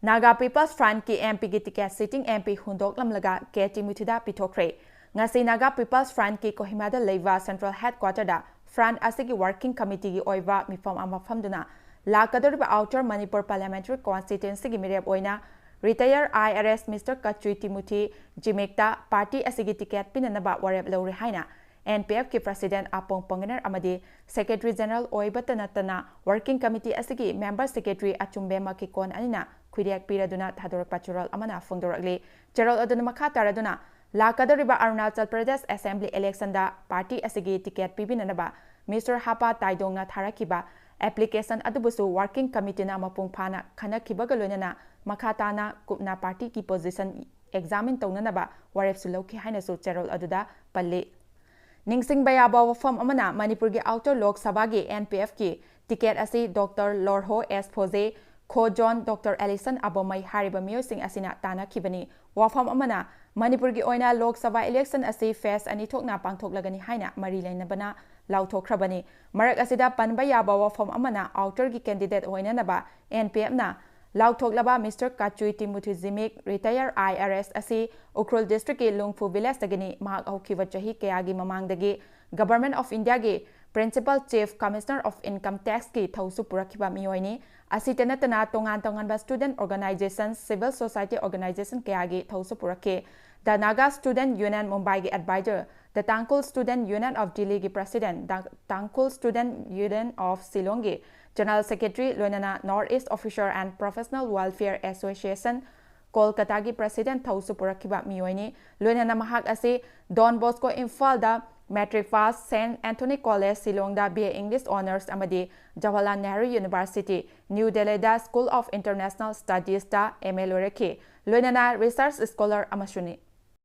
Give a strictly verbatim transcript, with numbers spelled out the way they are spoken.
Naga People's Front ꯀꯤ M P ꯒꯤ ticket sitting M P ꯍꯨꯟꯗꯣꯛꯂꯝꯂꯒ K Timothy ꯗ ꯄꯤꯊꯣꯛꯈ꯭ꯔꯦ꯫ ꯉꯁꯤ Naga People's Front ꯀꯤ ꯀꯣꯍꯤꯃꯥꯗ ꯂꯩꯕ central headquarter ꯗ front ꯑꯁꯤꯒꯤ working committee ꯒꯤ ꯑꯣꯏꯕ ꯃꯤꯐꯝ ꯑꯃ ꯐꯝꯗꯨꯅ ꯂꯥꯛꯀꯗꯧꯔꯤꯕ Outer Manipur Parliamentary Constituency ꯒꯤ ꯃꯤꯔꯦꯞ ꯑꯣꯏꯅ retire I R S Mister Kachui Timothy ꯖꯤꯃꯤꯛꯇ party ꯑꯁꯤꯒꯤ ticket ꯄꯤꯅꯅꯕ ꯋꯥꯔꯦꯞ ꯂꯧꯔꯦ ꯍꯥꯏꯅ N P F ꯀꯤ President ꯑꯄꯣꯡ ꯄꯪꯒꯅꯔ ꯑꯃꯗꯤ Secretary General ꯑꯣꯏꯕꯇ ꯅꯠꯇꯅ Working Committee ꯑꯁꯤꯒꯤ Member Secretary ꯑꯆꯨꯝꯕꯦꯝꯃ ꯀꯤꯀꯣꯟ ꯑꯅꯤꯅ ꯈꯨꯏꯔꯦꯛ ꯄꯤꯔꯗꯨꯅ ꯊꯥꯗꯣꯔꯛꯄ ꯆꯦꯔꯣꯜ ꯑꯃꯅ ꯐꯣꯡꯗꯣꯔꯛꯂꯤ꯫ ꯆꯦꯔꯣꯜ ꯑꯗꯨꯅ ꯃꯈꯥ ꯇꯥꯔꯗꯨꯅ, ꯂꯥꯛꯀꯗꯧꯔꯤꯕ Arunachal Pradesh Assembly election ꯗ party ꯑꯁꯤꯒꯤ ticket ꯄꯤꯕꯤꯅꯅꯕ Mister ꯍꯥꯄꯥ ꯇꯥꯏꯗꯣꯡꯅ ꯊꯥꯔꯛꯈꯤꯕ application ꯑꯗꯨꯕꯨꯁꯨ Working Committee ꯅ ꯃꯄꯨꯡ ꯐꯥꯅ ꯈꯟꯅꯈꯤꯕꯒ ꯂꯣꯏꯅꯅ ꯃꯈꯥ ꯇꯥꯅ ꯀꯨꯞꯅ party ꯒꯤ position examine ꯇꯧꯅꯅꯕ ꯋꯥꯔꯦꯞꯁꯨ ꯂꯧꯈꯤ ꯍꯥꯏꯅꯁꯨ ꯆꯦꯔꯣꯜ ꯑꯗꯨꯗ ꯄꯜꯂꯤ꯫ ꯅꯤꯡꯁꯤꯡꯕ ꯌꯥꯕ ꯋꯥꯐꯝ ꯑꯃꯅ, ꯃꯅꯤꯄꯨꯔꯒꯤ Outer Lok Sabha ꯒꯤ N P F ꯀꯤ ticket ꯑꯁꯤ Doctor ꯂꯣꯔꯍꯣ ꯑꯦꯁ ꯐꯣꯖꯦ, ꯈꯣ ꯖꯣꯟ Doctor ꯑꯦꯂꯤꯁꯟ ꯑꯕꯣꯃꯩ ꯍꯥꯏꯔꯤꯕ ꯃꯤꯑꯣꯏꯁꯤꯡ ꯑꯁꯤꯅ ꯇꯥꯟꯅꯈꯤꯕꯅꯤ꯫ ꯋꯥꯐꯝ ꯑꯃꯅ, ꯃꯅꯤꯄꯨꯔꯒꯤ ꯑꯣꯏꯅ Lok Sabha election ꯑꯁꯤ phase ꯑꯅꯤ ꯊꯣꯛꯅ ꯄꯥꯡꯊꯣꯛꯂꯒꯅꯤ ꯍꯥꯏꯅ ꯃꯔꯤ ꯂꯩꯅꯕꯅ ꯂꯥꯎꯊꯣꯛꯈ꯭ꯔꯕꯅꯤ꯫ ꯃꯔꯛ ꯑꯁꯤꯗ ꯄꯟꯕ ꯌꯥꯕ ꯋꯥꯐꯝ ꯑꯃꯅ, Outer ꯒꯤ candidate ꯑꯣꯏꯅꯅꯕ N P F ꯅ ꯂꯥꯎꯊꯣꯛꯂꯕ Mister Kachui Timothy ꯖꯤꯃꯤꯛ, retire I R S ꯑꯁꯤ ꯎꯈ꯭ꯔꯨꯜ district ꯀꯤ ꯂꯨꯡꯐꯨ village ꯗꯒꯤꯅꯤ꯫ ꯃꯍꯥꯛ ꯍꯧꯈꯤꯕ ꯆꯍꯤ ꯀꯌꯥꯒꯤ ꯃꯃꯥꯡꯗꯒꯤ Government of India ꯒꯤ Principal Chief Commissioner of Income Tax ꯀꯤ ꯊꯧꯁꯨ ꯄꯨꯔꯛꯈꯤꯕ ꯃꯤꯑꯣꯏꯅꯤ꯫ ꯑꯁꯤꯇ ꯅꯠꯇꯅ ꯇꯣꯉꯥꯟ ꯇꯣꯉꯥꯟꯕ student organization, civil society organization ꯀꯌꯥꯒꯤ ꯊꯧꯁꯨ ꯄꯨꯔꯛꯈꯤ꯫ The Naga Student Union Mumbai ꯒꯤ advisor, The Tangkhul Student Union of Delhi ꯒꯤ president, The Tangkhul Student Union of Shillong ꯒꯤ general secretary, ꯂꯣꯏꯅꯅ North East Officer and Professional Welfare Association ꯀꯣꯜꯀꯇꯥꯒꯤ president ꯊꯧꯁꯨ ꯄꯨꯔꯛꯈꯤꯕ ꯃꯤꯑꯣꯏꯅꯤ꯫ ꯂꯣꯏꯅꯅ ꯃꯍꯥꯛ ꯑꯁꯤ Don Bosco ꯏꯝꯐꯥꯜꯗ matric pass, Saint Anthony College ꯁꯤꯂꯣꯡꯗ B A English Honours ꯑꯃꯗꯤ Jawaharlal Nehru University, New Delhi the School of International Studies ꯇ M A ꯂꯣꯏꯔꯛꯈꯤ꯫ ꯂꯣꯏꯅꯅ research scholar ꯑꯃꯁꯨꯅꯤ꯫